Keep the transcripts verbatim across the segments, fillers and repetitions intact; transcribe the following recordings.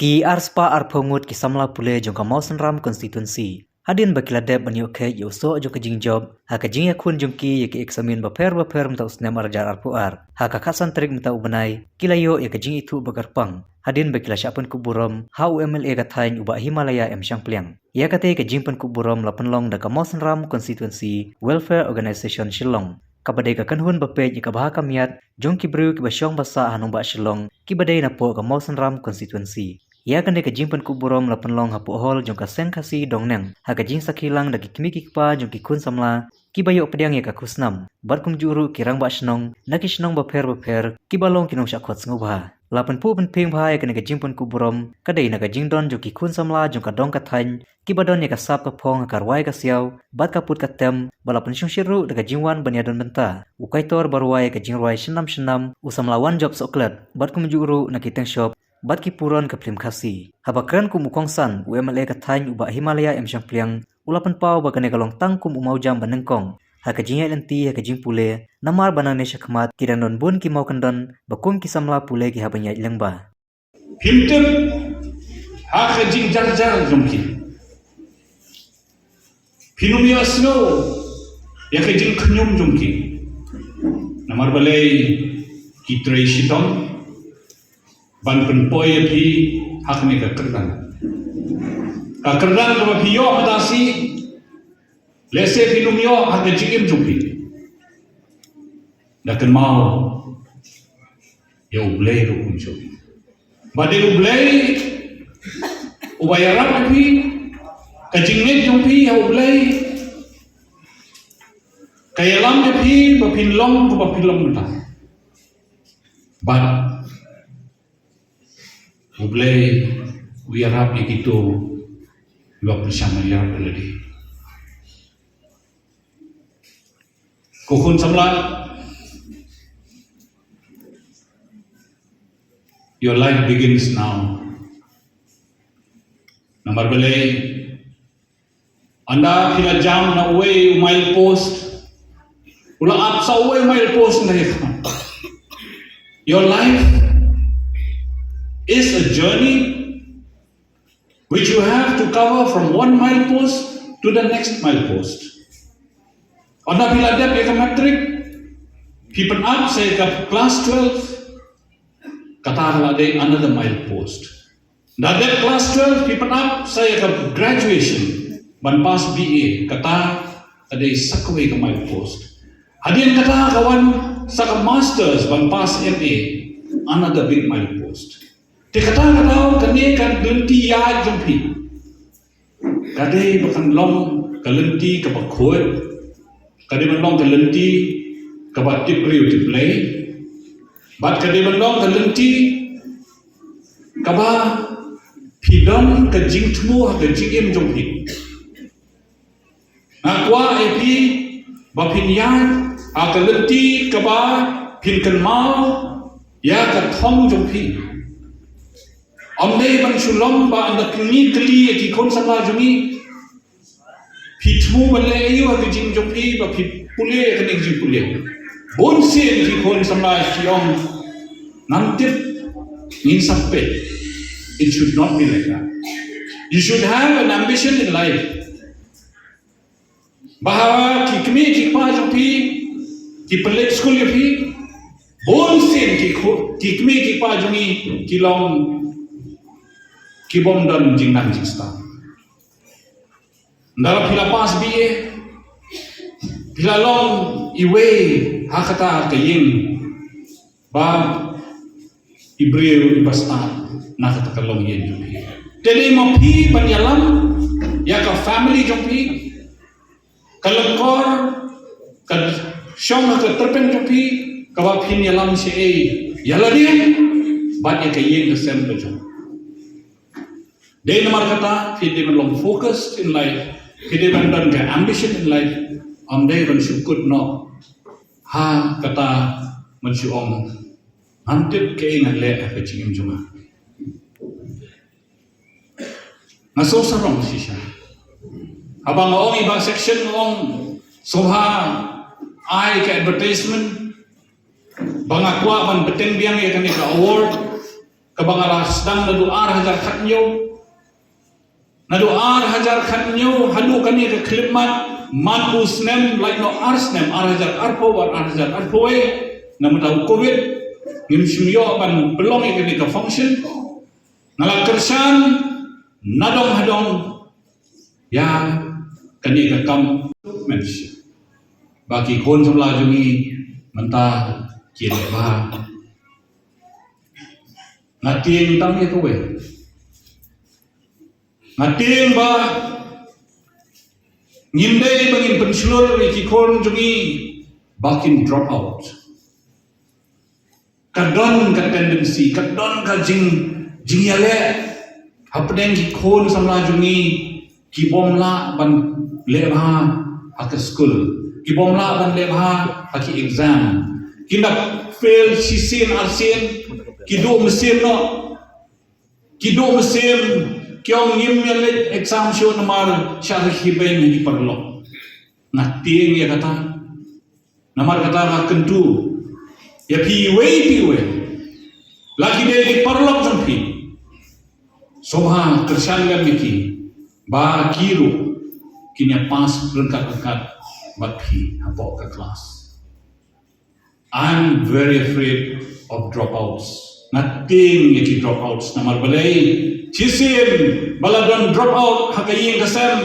Ki arspah arphew ngut ki samla pule jong ka Mawsynram constituency, hadien ba ki la dep ban ïoh kheit ïa u soh jong ka jingjop ha ka jingïakhun jong ki ïa ki eksamin bapher bapher mynta u snem arhajar arphew ar, ha ka khatsan tarik mynta u bnai, ki la ïoh ïa ka jingithuh ba kyrpang hadien ba ki la shah pynkup burom ha u MLA ka thaiñ u Bah Himalaya M Shangpliang. Ïa katei ka jingpynkup burom la pynlong da ka Mawsynram Constituency Welfare Organisation Shillong, kaba dei ka kynhun ba peit ïa ka bha ka miat jong ki briew kiba shong ba sah ha nongbah Shillong kiba dei napoh ka Mawsynram Constituency. Ïa kane ka jingpynkup burom la pynlong hapoh hall jong ka Seng Khasi Dongneng, ha ka jingsakhi lang da ki kmie ki kpa jong ki khun samla kiba ïoh pdiang ïa ka khusnam, bad kumjuh ruh ki rangbah shnong na ki shnong bapher bapher kiba long ki nongshah khot sngewbha. La pynphuh pynphieng bha ïa kane ka jingpynkup burom ka dei na ka jingdon jong ki khun samla jong ka dong ka thaiñ kiba don ïa ka sap ka phong ha ka rwai ka siaw bad ka put ka tem, bad la pynshongshit ruh da ka jingwan ban ïadon bynta u kaitor ba rwai ka jingrwai shyndam shyndam, u samla Wanjop Sohklet, bad kumjuh ruh na ki teng shop bad ki puron ka phlim Khasi. Haba kren kum u kongsan, u MLA ka thaiñ u Bah Himalaya M Shangpliang u la pynpaw ba kane ka long tang kum u mawjam ba nyngkong ha ka jingïaid lynti ha ka jingpule, namar ba nangne shakhmat ki dang don bun ki mawkyndon ba kum ki samla pule ki hap ban ïaid lyngba. Phim tip ha ka jingjarjar jong ki. Phin ym ïohsngew ïa ka jingkhñium jong ki. Namar balei? Ki trei shitom ban pynpoi ïa phi ha kane ka kyrdan. Ka kyrdan kaba phi ïoh mynta shi, lehse phin ym ïoh ha ka jingim jong phi. Da kynmaw ïa U Blei ruh kumjuh. Ba dei U Blei uba ïarap ïa phi, ka jingngeit jong phi ïa U Blei ka ïalam ïa phi ba phin long kaba phin long mynta. Bad U Blei u ïarap ïa kito kiba pyrshang ban ïarap ïa lade. Ko khun samla, your life begins now. Namar balei? Ynda phi la jam na uwei u milepost, u la ap sa uwei u milepost na ïa ka. Your life is a journey which you have to cover from one milepost to the next milepost. Ynda phi la dep ïa ka matric, phi pynap sa ïa ka class twelve, kata ka la dei another milepost. Ynda dep class twelve, phi pynap sa ïa ka graduation, ban pass B A, kata ka dei sa kawei ka milepost. Hadien kata ka wan sa ka masters, ban pass M A, another big milepost. Te kata ka daw kane ka lynti ïaid jong phi ka dei ba kan long ka lynti kaba khuid, ka dei ban long ka lynti kaba tip briew tip Blei, bad ka dei ban long ka lynti kaba phi don ka jingthmu ha ka jingim jong phi. Nga kwah ïa phi ba phin ïaid ha ka lynti kaba phin kynmaw ïa ka thong jong phi. Ym dei ban shu long ba ynda phi ngi kylli ïa ki khun samla jong ngi, phi thmu ban leh aïu ha ka jingim jong phi ba phi pule ïa kane ka jingpule. Bun sien ki khun samla ki ong, ngam tip, ngin sa peit. It should not be like that. You should have an ambition in life. Ba ha ki kmie ki kpa jong phi ki pynleit skul ïa phi, bun sien ki khu-, ki kmie ki kpa jong ngi ki long ki bym don jingnang jingstad. Ynda phi la pass B A, phi la long iwei ha kata ka ïing ba i briew iba stad na kata ka longïing jong phi. Te dei ma phi ban ïalam ïa ka family jong phi, ka lyngkor, ka shong ha ka tyrpeng jong phi, kaba phin ïalam shaei ïa lade bad ïa ka ïing ka sem ka jong. Dei namar kata phi dei ban long focused in life, phi dei ban don ka ambition in life. Ym dei ban shu kut noh ha kata ban shu ong, ngam tip kaei ngan leh ha ka jingim jong nga. Nga sngewsarong shisha haba nga ong, i Bah Section nga ong, sngewbha ai ka advertisement ba nga kwah ban bteng biang ïa kane ka award. Kaba nga la sdang naduh ar hajar khathynñiew. Naduh ar hajar khathynñiew haduh kane ka khyllipmat, man u snem, lait noh ar snem, ar hajar arphew bad ar hajar arphew wei, namar u covid, ngim shym ïoh ban pynlong ïa kane ka function. Nga la kyrshan nadong hadong ïa kane ka kam, mention ba ki khun samla jong ngi mynta ki leh bha. Nga tieng tang ïa kawei. Nga tieng ba ngim dei ba ngin pynshlur ïa ki khun jong ngi ba kin drop out. Ka don ka tendency, ka don ka jing, jingïaleh hapdeng ki khun samla jong ngi ki bym lah ban leh bha ha ka skul, ki bym lah ban leh bha ha ki exam, ki nang fail shisien arsien, ki duh mynsiem noh, ki duh mynsiem, ki ong ngim ïaleh exam shuh namar shah rkhie beiñ ha ki paralok. Nga tieng ïa kata. Namar kata nga kyntu ïa phi iwei pa iwei, la ki dei ki paralok jong phi, sngewbha kyrshan lem ïa ki ba ki ruh kin ïa pass ryngkat ryngkat bad phi hapoh ka klas. I'm very afraid of dropouts. Nga tieng ïa ki dropouts namar balei? Shisien ba la don dropout ha ka ïing ka sem,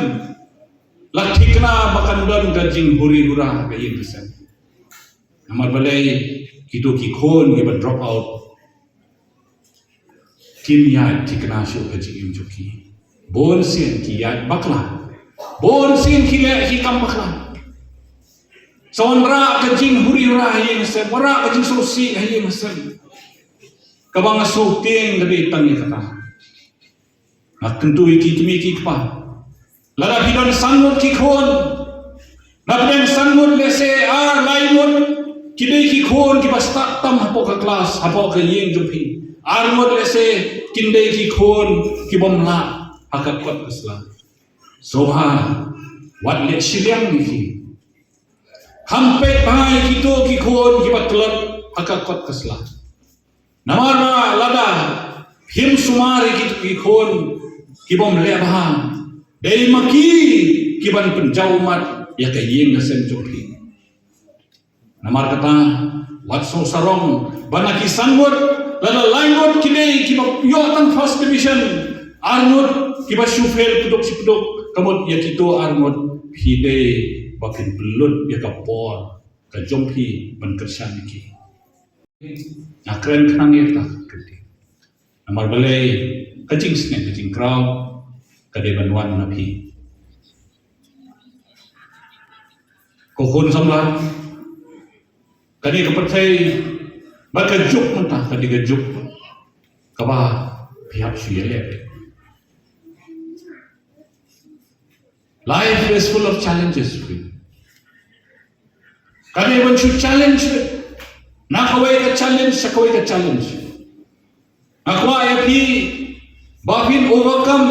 la thikna ba kan don ka jinghuri hura ha ka ïing ka sem. Namar balei? Kito ki khun kiba dropout kim ïaid thikna shuh ka jingim jong ki. Bun sien ki ïaid bakla. Bun sien ki leh ki kam bakla. Sa wanrah ka jinghuri hura ha ïing ha sem, wanrah ka jingsngewsih ha ïing ha sem. Kaba nga sngewtieng ka dei tang ïa kata. Nga kyntu ïa ki kmie ki kpa, lada phi don san ngut ki khun, na pdeng san ngut lehse ar lai ngut ki dei ki khun kiba stad tam hapoh ka klas, hapoh ka ïing jong phi. Ar ngut lehse kin dei ki khun ki bym lah ha ka kot ka sla. Sngewbha wat leh shiliang ïa ki. Kham peit bha ïa kito ki khun kiba tlot ha ka kot ka sla. Namar ba lada phim sumar ïa kito ki khun ki bym leh bha, dei ma ki ki ban pynjaw ummat ïa ka ïing ka sem jong phi. Namar kata, wat sngew sarong ba na ki san ngut, lada lai ngut ki dei kiba ïoh tang first division, ar ngut kiba shu fail pduk shi pduk, ka mut ïa kito ar ngut phi dei ba phin pynlut ïa ka por ka jong phi ban kyrshan ïa ki. Nga kren khnang ïa kata ka kyrteng. Namar balei? Ka jingsneng ka jingkraw ka dei ban wan na phi. Ko khun samla, kane ka pyrthei bad ka juk mynta ka dei ka juk kaba phi hap shu ïaleh. Life is full of challenges, friend. Ka dei ban shu challenge, na kawei ka challenge sha kawei ka challenge. Nga kwah ïa phi ba phin overcome,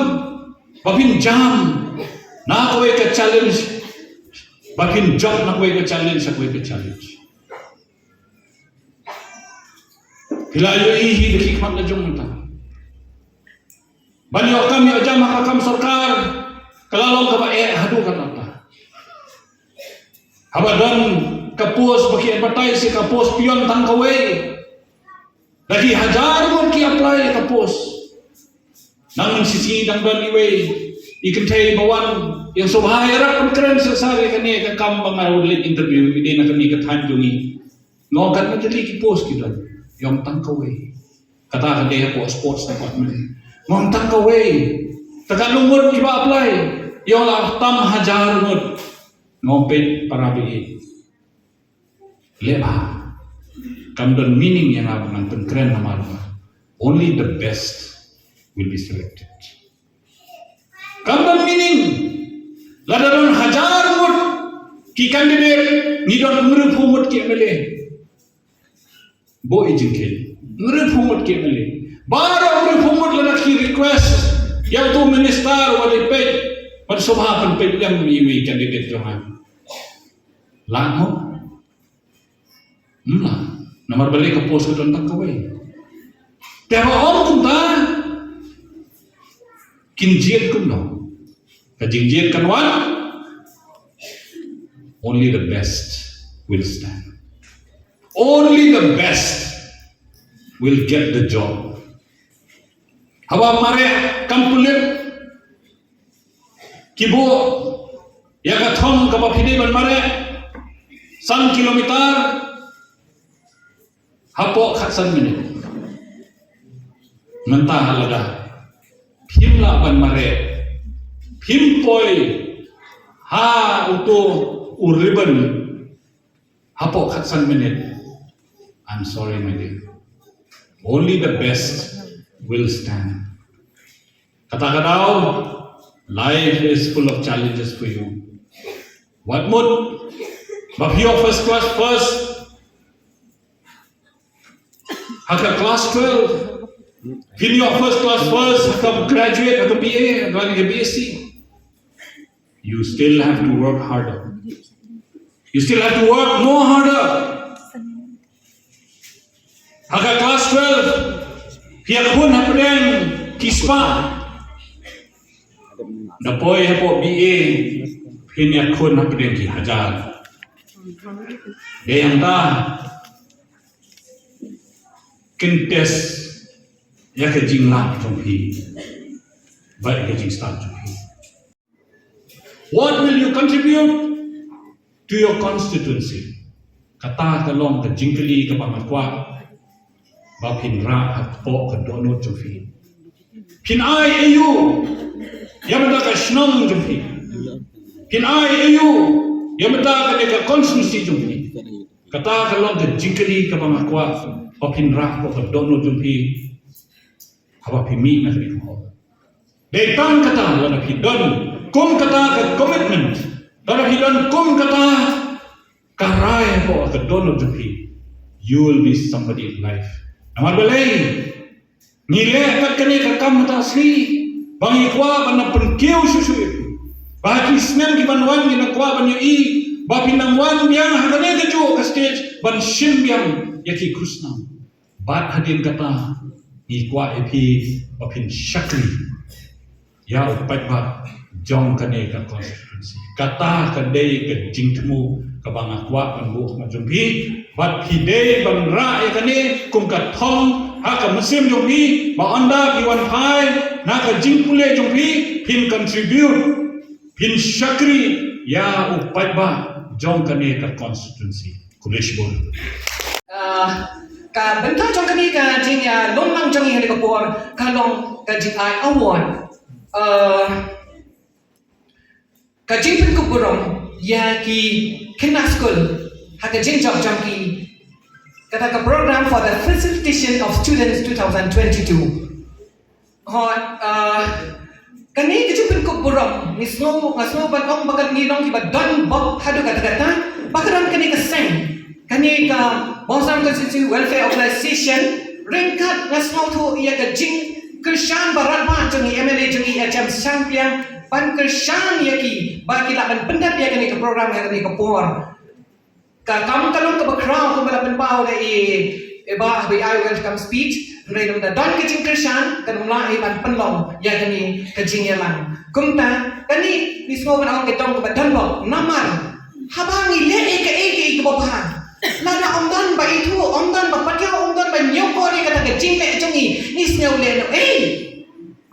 ba phin jam na kawei ka challenge, ba phin jump na kawei ka challenge sha kawei ka challenge. Phi la ïohi hi da ki khmat la jong mynta. Ban ïoh kam ïoh jam ha ka kam sorkar ka la long kaba eh haduh katta. Haba don ka post ba ki advertise ïa ka post peon tang kawei, da ki hajar ngut ki apply ïa ka post. Nang mynshisngi dang don iwei i kynthei ba wan, ïa sngewbha ïarap pynkren shisha ïa kane ka kam ba nga leit interview ïa dei na kane ka thaiñ jong ngi. Nga ong katno tylli ki post ki don? Ïa ong tang kawei. Kata ka dei hapoh sports department. Nga ong tang kawei. Te katno ngut kiba apply? Ïa ong la tam hajar ngut. Nga ong peit para baieit, leh bha. Kam don meaning ïa nga ba ngan pynkren namar ba only the best will be selected. Kam don meaning. Lada don hajar ngut ki candidate, ngi don hynriewphew ngut ki M L A. Boi jingkit. Hynriewphew ngut ki M L A. Baroh hynriewphew ngut lada ki request ïa uto u minister wat leit peit, wat sngewbha pynpeit lem ïa iwei i candidate jong nga. Lah mo? Ym lah. Namar balei? Ka post ka don tang kawei. Te ba ong kumta, kin jied kumno? Ka jingjied kan wan. Only the best will stand. Only the best will get the job. Haba mareh kam pulit, ki buh ïa ka thong kaba phi dei ban mareh san kilometer hapoh khatsan minit. Mynta lada phim lah ban mareh, phim poi ha uto u ribbon hapoh khatsan minit, I'm sorry, my dear. Only the best will stand. Kata ka daw, life is full of challenges for you. Wat mut ba phi ïoh first class first ha ka class twelve, phin ïoh first class first ha ka graduate, ha ka B A, ha ka B S C. You still have to work harder. You still have to work more harder. Ha ka class twelve, phi ïakhun hapdeng ki spah. Da poi hapoh B A, phin ïakhun hapdeng ki hajar. Dei hangta kin test ïa ka jinglah jong phi bad ïa ka jingstad jong phi. What will you contribute to your constituency? Kata ka long ka jingkylli kaba nga kwah ba phin rah hapoh ka dohnud jong phi. Phin ai aïu ïa mynta ka shnong jong phi? Phin ai aïu ïa mynta kane ka constituency jong phi? Kata ka long ka jingkylli kaba nga kwah ba phin rah hapoh ka dohnud jong phi. Haba phi mih na ka ri Hynñiewtrep. Dei tang kata, lada phi don kum kata ka commitment, lada phi don kum kata ka rai hapoh ka dohnud jong phi, you will be somebody in life. Namar balei? Ngi leh kat kane ka kam mynta sngi ba ngi kwah ban pynkiew shuh shuh ïa phi. Ba ha ki snem ki ban wan ngin kwah ban ïohi ba phin nang wan biang ha kane kajuh ka stage ban shim biang ïa ki khusnam. Bad hadien kata, ngi kwah ïa phi ba phin shakri ïa u paidbah jong kane ka constituency. Kata ka dei ka jingthmu kaba nga kwah ban buh ha jong phi. Bad phi dei ban rah ïa kane kum ka thong ha ka mynsiem jong phi, ba ynda phi wan phai na ka jingpule jong phi, phin contribute, phin shakri ïa u paidbah jong kane ka constituency. Khublei shibun. Ah, ka bynta jong kane ka jingïalumlang jong ngi ha kane ka por ka long ka jingai award. Ah, ka jingpynkup burom ïa ki khynnah skul ha ka jingjop jong ki, kata ka program for the facilitation of students two thousand twenty-two. Hooid, ah, kane ka jingpynkup burom, ngi sngew, nga sngew ban ong ba ka ngi long kiba don bok haduh katta katta ba ka don kane ka seng, kane ka Bongsan Constituency Welfare Organization. Ryngkat nga sngewthuh ïa ka jingkyrshan ba radbah jong ngi, M L A jong ngi, H M Shangpliang, ban kyrshan ïa ki ba ki lah ban pyndep ïa kane ka program ha kane ka por. Ka kam ka long kaba khraw kumba la pynpaw da i, i Bah ha ka welcome speech. Hynrei lada don ka jingkyrshan, kan ym lah ban pynlong ïa kane ka jingïalang. Kumta kane ngi sngew ban ong ka dong kaba don bok namar haba ngi leh ïa kaei kaei kaba bha, lada ym don ba ithuh, ym don ba pynïaid, ym don ba ñiewkor ïa kata ka jingleh jong ngi, ngi sngew leh noh ei.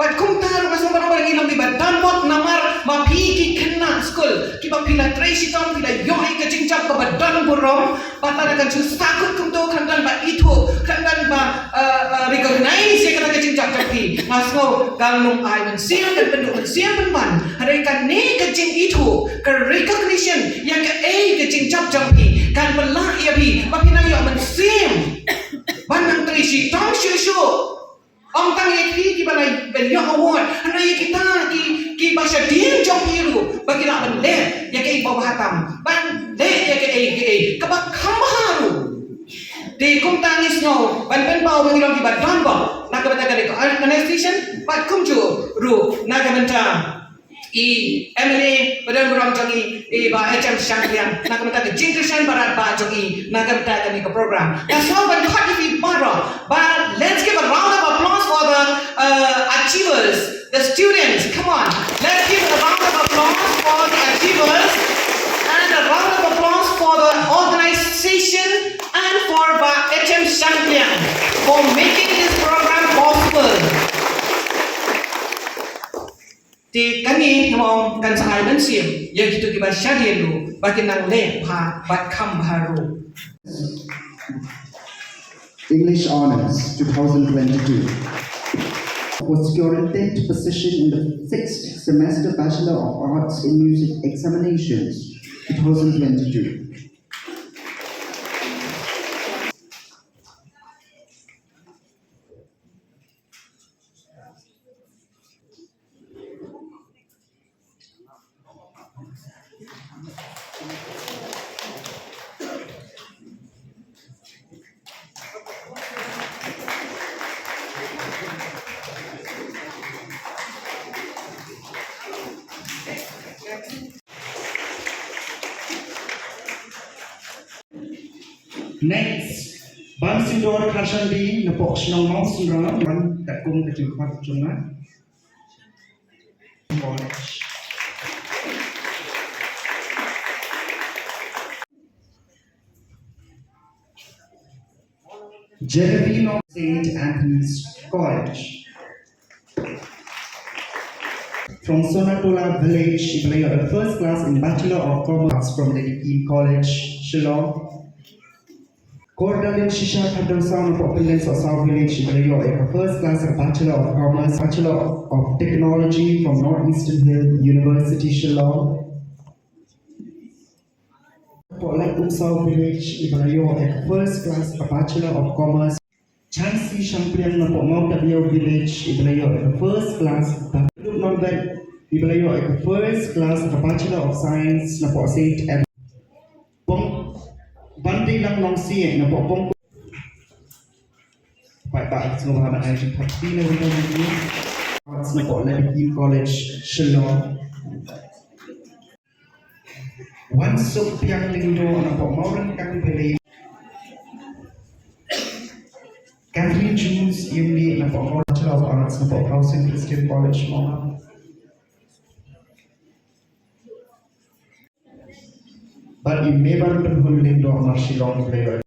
Bad kumta ruh nga sngew ban ong ba ngi long kiba don bok namar ba phi ki khynnah skul kiba phi la trei shitom, phi la ïoh ïa ka jingjop kaba don burom. Bad lada kan shu sahkut kumto, kan don ba ithuh, kan don ba, eh, eh, recognize ïa kata ka jingjop jong phi, nga sngew kan ym ai mynsiem, kan pynduh mynsiem pynban. Hynrei kane ka jingithuh, ka recognition ïa kaei ka jingjop jong phi kan pynlah ïa phi ba phin nang ïoh mynsiem ban nang trei shitom shuh shuh. Ym tang ïa ki kiba la, ban ïoh award, hynrei ïa kita ki, kiba shadien jong phi ruh ba ki lah ban leh ïa kaei ba bha tam, ban leh ïa kaei kaei kaba kham bha ruh. Te kumta ngi sngew ban pynpaw ba ngi long kiba don bok na ka bynta kane ka organization, bad kumjuh ruh na ka bynta i M L A ba don burom jong ngi, i Bah H M Shangpliang, na ka bynta ka jingkyrshan ba radbah jong i na ka bynta kane ka program. Nga sngew ban khot ïa phi baroh ba let's give a round of Uh, achievers, the students, come on, let's give a round of applause for the achievers and a round of applause for the organization and for Bah H M Shangpliang for making this program possible. Te kane, ngan ong, kan sa ai mynsiem ïa kito kiba shadien ruh ba kin nang leh bha bad kham bha ruh. English Honours two thousand twenty-two for securing tenth position in the sixth semester Bachelor of Arts in Music examinations two thousand twenty-two. Next, Ban Sindor Kharshandi, na pok shnong Mawsynram, ban kat kum ka jingkhot jong nga. Genevieve of Saint Anthony's College. From Sonatola Village, iba la ïoh first class in Bachelor of Commerce from Lady Keane College, Shillong. Kordalin Shisha Khardaw Saw na pok Pynleng Sohsaw Village, iba la ïoh first class in Bachelor of Commerce, Bachelor of Technology from North Eastern Hill University, Shillong. Pok Laitumsaw Village, iba la ïoh first class a Bachelor of Commerce. Chansi Shangpliang na pok Mawtabiaw Village, iba la ïoh first class. Duk Nongbet, iba la ïoh first class a Bachelor of Science na pok Saint Anne. Pong Bandi Lang Nongsi na pok Pong. Pai ba sngewbha ban ai jingpakti na wita na pok Lady Keane College, Shillong. Wan Suk Piang Lyngdoh na pok Mawryngkang Village. Catherine Jules Yumni na pok Mawryngkang, Bachelor of Arts na pok Housing Christian College, Mawryngkang. Bad i Mebar Pynhun Lyngdoh na Shillong Village.